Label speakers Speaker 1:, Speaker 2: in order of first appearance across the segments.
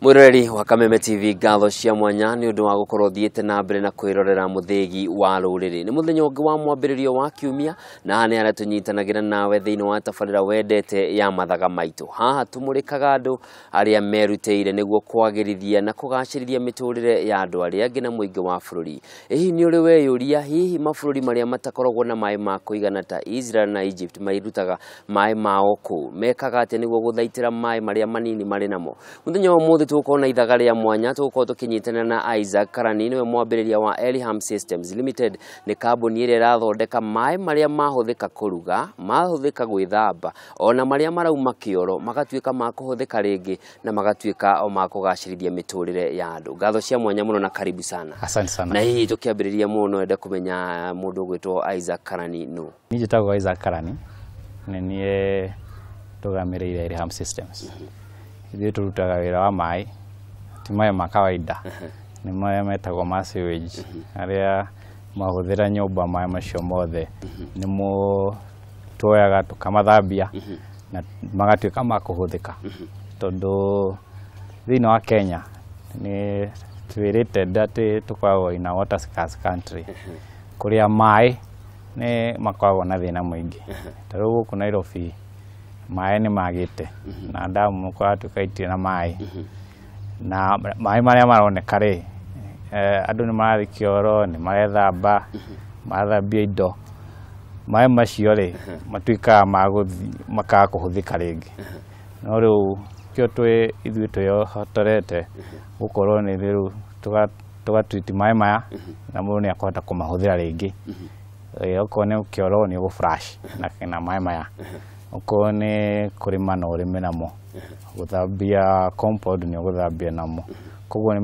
Speaker 1: Mwiroreri wa Kameme TV, ngatho cia mwanya nĩ ũndũ wa gũkorwo thiĩte na mbere na kwĩrorera Mũthĩgi wa Rũrĩrĩ. Nĩ mũthenya ũngĩ wa mwambĩrĩrio wa kiumia, na haha nĩ harĩa tũnyitanagĩra nawe thĩinĩ wa tabarĩra wendete ya Mathaga Maitũ. Haha tũmũrĩkaga andũ arĩa merutĩire nĩguo kwagĩrithia na kũgacĩrithia mĩtũrĩre ya andũ arĩa angĩ na mũingĩ wa bũrũri. Hihi nĩ ũrĩ weyũria, hihi mabũrũri marĩa matakoragwo na maĩ ma kũigana ta Israel na Egypt mairutaga maĩ mao kũ? Mekaga atĩa nĩguo gũthaitĩra maĩ marĩa manini marĩ namo? Mũthenya wa ũmũthĩ tũgũkorwo na ithaga rĩa mwanya, tũgũkorwo tũkĩnyitanĩra na Isaac Karani, nĩwe mwambĩrĩria wa Eliham Systems Limited. Nĩ kambuni ĩrĩa ĩrathondeka maĩ marĩa mahũthĩka kũruga, mahũthĩka gwĩthamba, ona marĩa marauma kĩoro magatuĩka ma kũhũthĩka rĩngĩ na magatuĩka o ma kũgacĩrithia mĩtũrĩre ya andũ. Ngatho cia mwanya mũno na karibu sana.
Speaker 2: Asante sana.
Speaker 1: Na hihi tũkĩambĩrĩria mũno, no ende kũmenya mũndũ ũgwĩtwo Isaac Karani nũ?
Speaker 2: Niĩ njĩtagwo Isaac Karani, nĩ niĩ ndũgamĩrĩire Eliham Systems. Ithuĩ tũrutaga wĩra wa maĩ, ti maĩ ma kawaida, nĩ marĩa metagwo ma sewage, arĩa mahũthĩra nyũmba maĩ macio mothe nĩmo tuoyaga tũkamathambia na magatuĩka ma kũhũthĩka. Tondũ thĩinĩ wa Kenya nĩ twĩrĩte atĩ tũkoragwo in a water scarce country, kũrĩa maĩ nĩ makoragwo na thĩna mũingĩ. Ta rĩu gũkũ Nairobi maĩ nĩ magĩte na ndamu kũratuĩka itirĩ na maĩ, na maĩ marĩa maroneka rĩ, andũ nĩ marathiĩ kĩoro, nĩ marethamba, marathambia indo. Maĩ macio rĩ matuĩkaga ma gũthiĩ makaga kũhũthĩka rĩngĩ. No rĩu kĩo twĩ ithuĩ twĩhotorete gũkorwo nĩ rĩu tũga treat maĩ maya na mũndũ nĩ akũhota kũmahũthĩra rĩngĩ. Okorwo nĩ kĩoro nĩ ũgũ flush na maĩ maya, okorwo nĩ kũrĩma no ũrĩme namo, gũthambia compound nĩ ũgũthambia namo. Koguo nĩ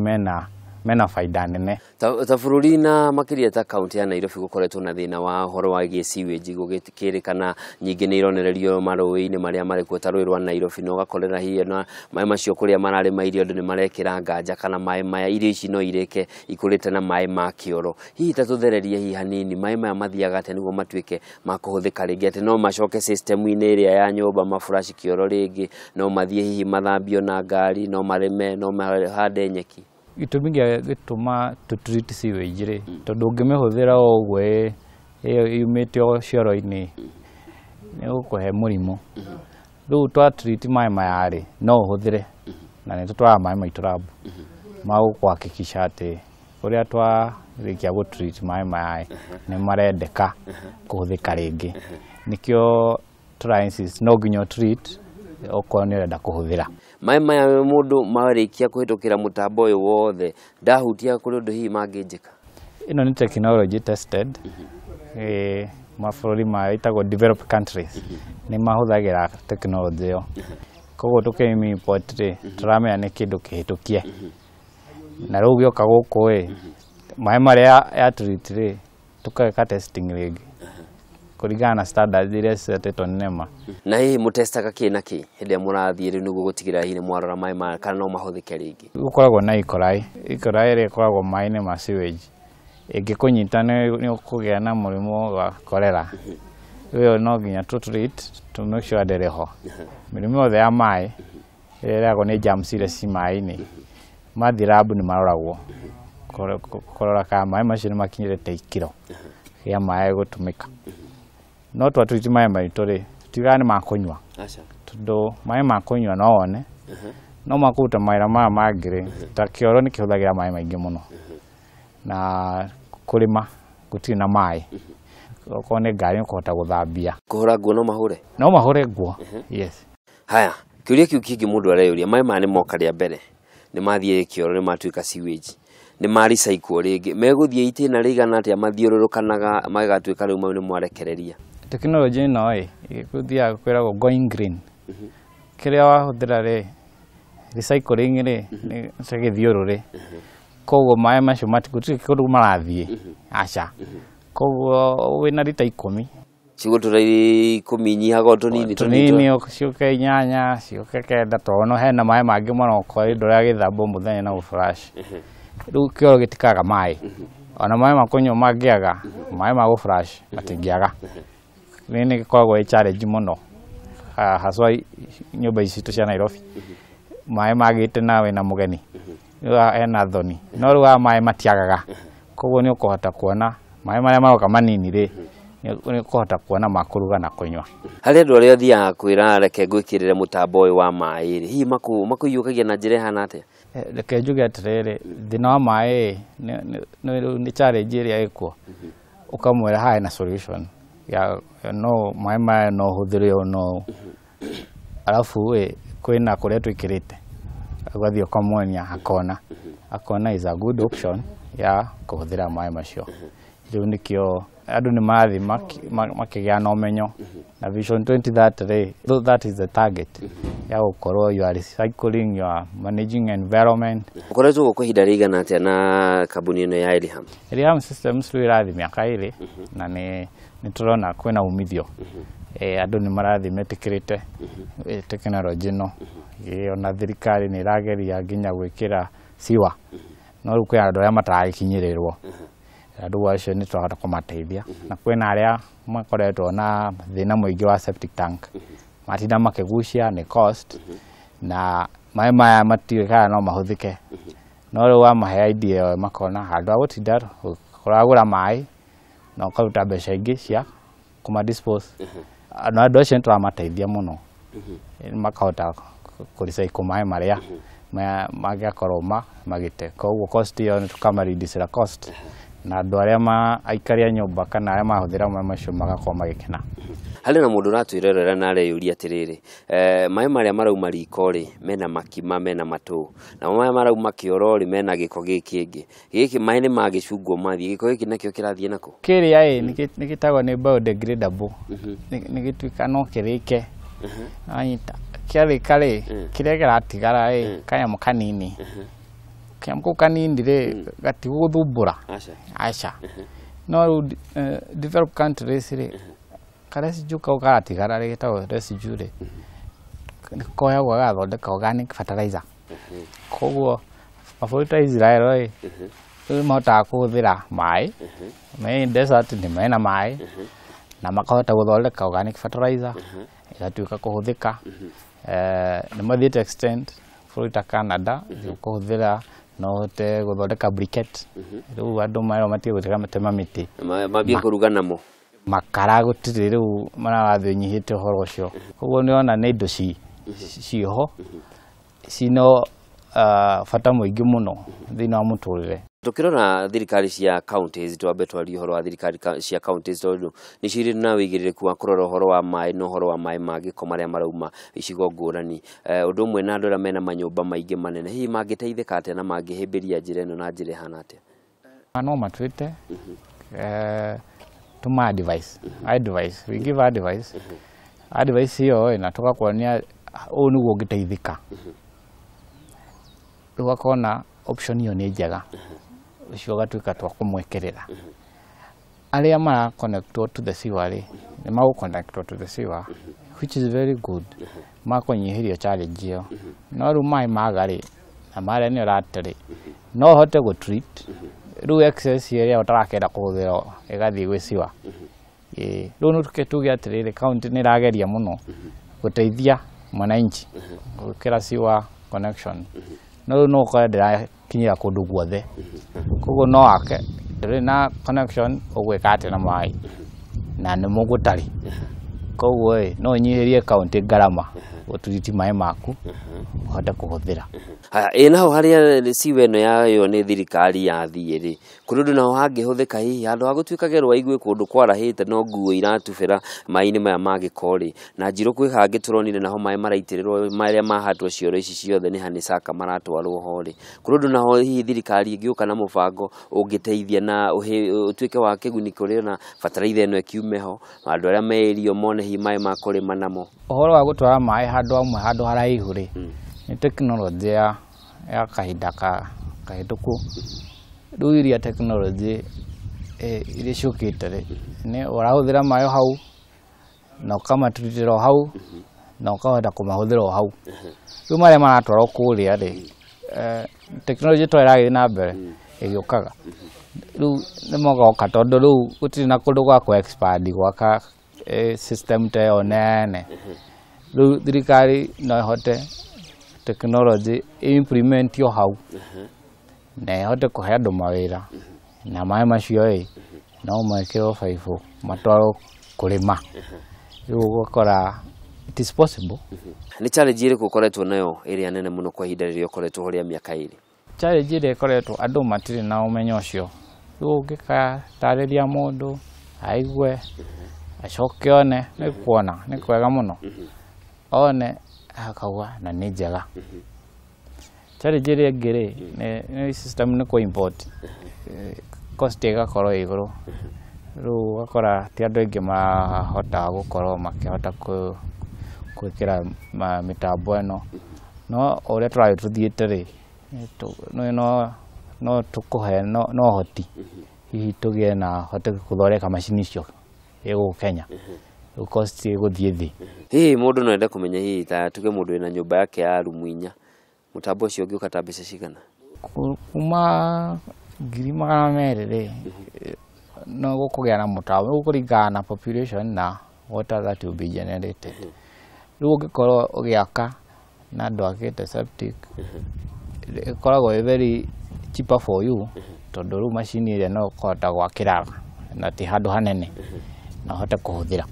Speaker 2: mena faida nene.
Speaker 1: Ta bũrũri na makĩria ta kaunti ya Nairobi gũkoretwo na thĩna wa ũhoro wa wĩgiĩ sewage, gũgĩkĩrĩkana nyingĩ nĩ ironererio marũĩ-inĩ marĩa marĩ kuo ta rũĩ rwa Nairobi, na ũgakorera hihi na maĩ macio kũrĩa mararĩma irio andũ nĩ marekĩra nganja kana maĩ maya irio ici no irĩke ikũrĩte na maĩ ma kĩoro. Hihi ta tũthererie hihi hanini, maĩ maya mathiaga atĩa nĩguo matuĩke ma kũhũthĩka rĩngĩ, atĩ no macoke system-inĩ ĩrĩa ya nyũmba mafurash kĩoro rĩngĩ, no mathiĩ hihi mathambio na ngari, no marĩme, no mahande nyeki?
Speaker 2: Gĩtũmi gĩa gĩtũma tũ treat sewage rĩ, tondũ ũngĩmĩhũthĩra o ũguo ĩyo yumĩte o cioro-inĩ nĩ ũgũkũhe mũrimũ. Rĩu twa treat maĩ maya rĩ, no ũhũthĩre, na nĩ tũtwaraga maĩ maitũ lab ma gũkũhakikisha atĩ ũrĩa twarĩkia gũ treat maĩ maya nĩ marendeka kũhũthĩka rĩngĩ. Nĩkĩo tũra insist no nginya ũ treat okorwo nĩ ũrenda kũhũthĩra.
Speaker 1: Maĩ maya mũndũ marĩkia kũhĩtũkĩra mũtambo ũyũ wothe ndahutia kũrĩ ũndũ hihi mangĩnjĩka?
Speaker 2: Ĩno nĩ technology tested, mabũrũri ma ĩtagwo developed countries nĩ mahũthagĩra technology ĩyo. Koguo tũkĩmĩ import rĩ, tũramenya nĩ kĩndũ kĩhĩtũkie. Na rĩu gĩoka gũkũ ĩ, maĩ marĩa ya treat rĩ, tũgeka testing rĩngĩ kũringana na standards iria cisetĩtwo nĩ NEMA.
Speaker 1: Na hihi mũtestaga kĩ na kĩ hĩndĩ ĩrĩa mũrathiĩ rĩu nĩguo gũtigĩrĩra hihi nĩ mwarora maĩ maya kana no mahũthĩke rĩngĩ?
Speaker 2: Gũkoragwo na E. coli. E. coli ĩrĩa ĩkoragwo maĩ-inĩ ma sewage ĩngĩkũnyita nĩ ũkũgĩa na mũrimũ wa cholera. Ĩyo no nginya tũ treat to make sure ndĩrĩ ho. Mĩrimũ yothe ya maĩ ĩrĩa ĩrehagwo nĩ germs iria ci maĩ-inĩ, mathiĩ lab nĩ maroragwo kũrora kana maĩ macio nĩ makinyĩrĩte ikĩro gĩa maĩ gũtũmĩka. No twa treat maĩ maitũ rĩ, tutiugaga nĩ ma kũnyua, tondũ maĩ ma kũnyua no wone, no ma kũruta mawĩra maya mangĩ rĩ, ta kĩoro nĩ kĩhũthagĩra maĩ maingĩ mũno, na kũrĩma gũtirĩ na maĩ. Okorwo nĩ ngari nĩ ũkũhota gũthambia.
Speaker 1: Kũhũra nguo no mahũre?
Speaker 2: No mahũre nguo, yes.
Speaker 1: Haya, kĩũria kĩu kĩngĩ mũndũ areyũria, maĩ maya nĩ moka rĩa mbere, nĩ mathiĩ kĩoro, nĩ matuĩka sewage, nĩ ma recycle rĩngĩ, megũthiĩ itĩna rĩigana atĩa mathiũrũrũkanaga magatuĩka rĩu mau nĩ mwarekereria?
Speaker 2: Tekinoronjĩ ĩno ĩ, gũthiaga kwĩragwo going green. Kĩrĩa wahũthĩra rĩ, recycling rĩ, nĩ ta gĩthiũrũrĩ. Koguo maĩ macio gũtirĩ kũndũ marathiĩ, aca. Koguo wĩna rita 10.
Speaker 1: Cigũtũra 10 nyihaga o tũnini
Speaker 2: tũnini. Tũnini, ciũke 8, ciũke 9, tondũ no hena maĩ mangĩ maroka indo ũrĩa gĩthambwo mũthenya na gũ-flush. Rĩu kĩoro gĩtikaga maĩ. Ona maĩ ma kũnyua mangĩaga, maĩ ma gũ-flush matingĩaga. Nĩ gĩkoragwo ĩ challenge mũno, haswa nyũmba ici citũ cia Nairobi. maĩ magĩte na wĩna mũgeni rĩu ena thoni no rĩu aya maĩ matiagaga koguo nĩ ũkũhota kuona maĩ marĩa maroka manini rĩ nĩ ũkũhota kuona ma kũruga na kũnyua.
Speaker 1: Harĩ andũ arĩa ũthiaga kwĩra reke ngwĩkĩrĩre mũtambo ũyũ wa maĩ rĩ, hihi makũiyũkagia na njĩra ĩhana atĩa?
Speaker 2: Reke njuge atĩrĩrĩ, thĩna wa maĩ nĩ challenge ĩrĩa ĩkuo, ũkamwĩra haha hena solution ya no maĩ maya no ũhũthĩre ũũ na ũũ, arabu ĩ kwĩna kũrĩa twĩkĩrĩte, ũgathiĩ ũkamwonia akona, akona is a good option ya kũhũthĩra maĩ macio. Rĩu nĩkĩo andũ nĩ marathiĩ makĩgĩa na ũmenyo na Vision 2030 rĩ, that is the target ya gũkorwo you are recycling, you are managing environment.
Speaker 1: Ũkoretwo gũkũ ihinda rĩigana atĩa na kambuni ĩno ya Eliham?
Speaker 2: Eliham Systems rĩu ĩrathiĩ mĩaka 2 na nĩ tũrona kwĩna umithio. Andũ nĩ marathiĩ metĩkĩrĩte tekinoronjĩ ĩno, ona thirikari nĩ ĩrageria nginya gwĩkĩra siwa, no rĩu kwĩ andũ arĩa mataragĩkinyĩrĩrwo, andũ acio nĩ tũrahota kũmateithia, na kwĩna arĩa makoretwo na thĩna mũingĩ wa septic tank, matinda makĩgucia nĩ cost, na maĩ maya matiũĩ kana no mahũthĩke, no rĩu wamahe idea ĩyo makona handũ ha gũtinda ũragũra maĩ na ũkaruta mbeca ingĩ cia kũma dispose, na andũ acio nĩ tũramateithia mũno, makahota kũ-recycle maĩ marĩa mangĩakorwo magĩte, koguo cost ĩyo nĩ tũkama-reduce cost, na andũ arĩa aikari a nyũmba kana arĩa marahũthĩra maĩ macio magakorwo magĩkena.
Speaker 1: Harĩ na mũndũ ũratwĩrorera na areyũria atĩrĩrĩ, maĩ marĩa marauma riko rĩ mena makima mena matũ, namo marĩa marauma kĩoro rĩ mena gĩko gĩkĩ kĩngĩ, gĩkĩ maĩ nĩ magĩcungwo mathiĩ, gĩko gĩkĩ nakĩo kĩrathiĩ nakũ?
Speaker 2: Kĩrĩa ĩ nĩ gĩtagwo nĩ biodegradable, nĩ gĩtuĩka no kĩrĩke, wanyita kĩarĩka rĩ kĩrĩa kĩratigara rĩ kanyamũ kanini, kanyamũ kau kanini rĩ gatigũgũthumbũra, aca. No rĩu developed countries rĩ ka residue kau karatigara rĩ getagwo residue rĩ koyagwo gagathondeka organic fertilizer, koguo mabũrũri ta Israel rĩ rĩu mahotaga kũhũthĩra maĩ me desert nĩ mena maĩ na makahota gũthondeka organic fertilizer ĩgatuĩka kũhũthĩka. Nĩ mathiĩte extent bũrũri ta Canada kũhũthĩra no ũhote gũthondeka briquette, rĩu andũ marĩa matige gũtema mĩtĩ
Speaker 1: mambie kũruga namo
Speaker 2: makara gũtirĩ, rĩu marathiĩ ũnyihĩte ũhoro ũcio, koguo nĩ ũrona nĩ indo ciĩho cina bata mũingĩ mũno thĩinĩ wa mũtũrĩre.
Speaker 1: Tukirora thirikari cia counties, twambe twarie ũhoro wa thirikari cia counties tondũ nĩ cirĩ na wĩigĩrĩrĩku wa kũrora ũhoro wa maĩ na ũhoro wa maĩ ma gĩko marĩa marauma icigo ngũrani, ũndũ ũmwe na andũ arĩa mena manyũmba maingĩ manene, hihi mangĩteithĩka atĩa na mangĩhĩmbĩria njĩra ĩno na njĩra ĩhana atĩa?
Speaker 2: No matuĩte tũma advice, advice, we give advice, advice ĩyo na tũgakuonia ũũ nĩguo ũngĩteithĩka, rĩu akona option ĩyo nĩ njega, ũcio ũgatuĩka twa kũmwĩkĩrĩra. Arĩa mara connectwo to the sewer rĩ nĩ magũ connectwo to the sewer which is very good, makũnyihĩrio challenge ĩyo, no rĩu maĩ maga rĩ na marĩa nĩ ũrate rĩ no ũhote gũ treat, rĩu excess ĩrĩa ũtarakenda kũhũthĩra ĩgathiĩ gwĩ sewer. Rĩu no tuge atĩrĩrĩ county nĩ ĩrageria mũno gũteithia mwananchi gwĩkĩra sewer connection, no rĩu no ũkore ndĩrakinyĩra kũndũ guothe, koguo no wake ndũrĩ na connection ũgwĩka atĩa na maĩ na nĩmo gũtarĩ, koguo ĩ no ũnyihĩrie county ngarama gũturiti maĩ maku ũhote kũhũthĩra.
Speaker 1: Haya, ĩ naho harĩa siwa ĩno yayo nĩ thirikari yathiĩ rĩ, kũrĩ ũndũ naho hangĩhũthĩka hihi handũ ha gũtuĩkage rwaigue kũndũ kwarahĩte no nguo iratubĩra maĩ-inĩ maya ma gĩko rĩ, na njirũ kwĩ hangĩ tũronire naho maĩ maraitĩrĩrwo marĩa mahandwo cioro ici ciothe nĩ hanicaka maratwarwo ho rĩ, kũrĩ ũndũ naho hihi thirikari ĩngĩũka na mũbango ũngĩteithia na ũtuĩke wa kĩguni kũrĩ na bataraitha ĩno ĩkiume ho, andũ arĩa me irio mone hihi maĩ ma kũrĩma namo.
Speaker 2: Ũhoro wa gũtwara maĩ handũ hamwe handũ haraihu rĩ nĩ tekinoronjĩ ya kahinda kahĩtũku, rĩu iria tekinoronjĩ iria ciũkĩte rĩ nĩ ũrahũthĩra maĩ o hau na ũkamatutĩra o hau na ũkahota kũmahũthĩra o hau, rĩu marĩa maratwarwo kũrĩa rĩ tekinoronjĩ to ĩragĩthiĩ na mbere ĩgĩũkaga, rĩu nĩ magoka tondũ rĩu gũtirĩ na kũndũ gwa kũ expand gwaka system ta ĩyo nene, rĩu thirikari no ĩhote Technology implementio hau na ĩhote kũhe andũ mawĩra, na maĩ macio ĩ no mekĩrwo baibũ matwarwo kũrĩma. Rĩu ũgakora it is possible.
Speaker 1: Nĩ challenge ĩrĩkũ ũkoretwo nayo ĩrĩa nene mũno kwa ihinda rĩrĩa ũkoretwo ho rĩa mĩaka 2?
Speaker 2: Challenge ĩrĩa ĩkoretwo, andũ matirĩ na ũmenyo ũcio. Rĩu ũngĩgatarĩria mũndũ aigue, acoke one, nĩ kuona nĩ kwega mũno, one akauga na nĩ njega. Challenge ĩrĩa ĩngĩ rĩ, nĩ system nĩ kũ import, cost ĩgakorwo ĩ igũrũ. Rĩu ũgakora ti andũ aingĩ mahotaga gũkorwo makĩhota gwĩkĩra mĩtambo ĩno. No ũrĩa tũrathiĩ tũthiĩte rĩ, no tũkũhe no ũhoti hihi tũgĩe na hote gũthondeka macini icio ĩ gũkũ Kenya, rĩu cost ĩgũthiĩ thĩ.
Speaker 1: Hihi mũndũ no ende kũmenya, hihi ta tuge mũndũ wĩna nyũmba yake ya rumu 4, mũtambo ũcio ũngĩũka ta mbeca cigana?
Speaker 2: Kuma 200,000 rĩ, no gũkũgĩa na mũtambo, rĩu kũringana na population na water that will be generated. Rĩu ũngĩkorwo ũgĩaka na ndwakĩte septic, ĩkoragwo ĩ very cheaper for you, tondũ rĩu macini ĩrĩa no ũkũhota gwakĩra na ti handũ hanene na ũhote kũhũthĩra.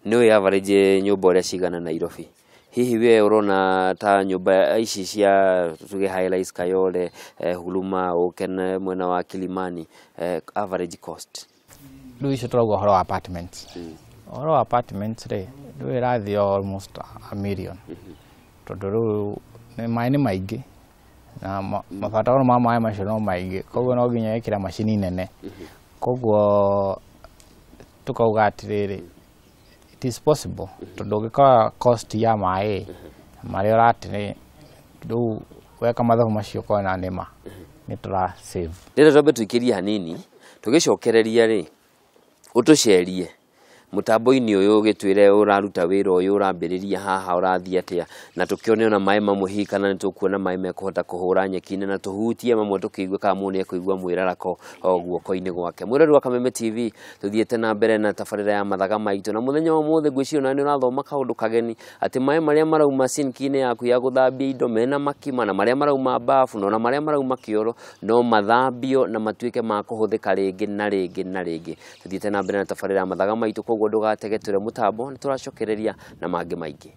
Speaker 1: Nĩ ũĩ average nyũmba ũrĩa cigana Nairobi? Hihi we ũrona ta nyũmba ici cia tuge high rise Kayole, Huruma, ũke mwena wa Kilimani, average cost?
Speaker 2: Rĩu icio tũrauga ũhoro wa apartments. Ũhoro wa apartments rĩ, rĩu ĩrathiĩ almost a million, tondũ rĩu maĩ nĩ maingĩ na mabataro ma maĩ macio no maingĩ, koguo no nginya wĩkĩre macini nene. Koguo tũkauga atĩrĩrĩ, it is possible, tondũ ũngĩkora cost ya maĩ marĩa ũrate, rĩu weka mathabu macio ũkona nĩma nĩ tũra save.
Speaker 1: Rĩrĩa twambe tũikĩrie hanini, tũgĩcokereria rĩ, ũtũcerie mũtambo-inĩ ũyũ, ũgĩtwĩre ũraruta wĩra ũyũ, ũrambĩrĩria haha, ũrathiĩ atĩa, na tũkĩone ona maĩ mamwe hihi kana nĩ tũkuona maĩ mekũhota kũhũra nyeki-inĩ, na tũhutie mamwe tũkĩigue kana mũndũ nĩ ekũigua mwĩrarako o guoko-inĩ gwake. Mwĩrori wa Kameme TV, tũthiĩte na mbere na tabarĩra ya mathaga maitũ, na mũthenya wa ũmũthĩ ngwĩciria ona nĩ ũrathoma kaũndũ kageni, atĩ maĩ marĩa marauma sinki-inĩ yaku ya gũthambia indo mena makima, na marĩa marauma bafu, na ona marĩa marauma kĩoro no mathambio na matuĩke ma kũhũthĩka rĩngĩ na rĩngĩ na rĩngĩ. Tũthiĩte na mbere na tabarĩra ya mathaga maitũ, koguo ndũgategetũre mũtambo, nĩ tũracokereria na mangĩ maingĩ.